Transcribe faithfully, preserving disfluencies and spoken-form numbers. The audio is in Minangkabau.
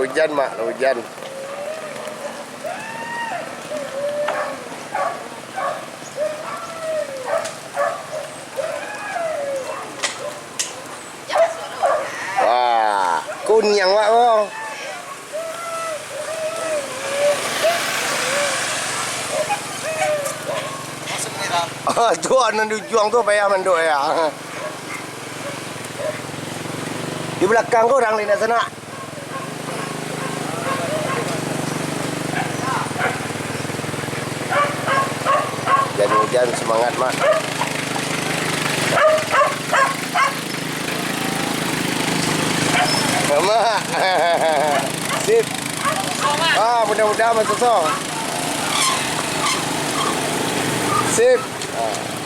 Hujan, Mak, hujan. Wah, kuniang, Mak, ko. Ah, tu nan di ujuang tu payah mandok ya. Di balakang ko urang lain nak sanak. Hujan-hujan, semangat, Mak. Mak. Sip. Ah, mudah-mudahan masuak. Sip. Ah.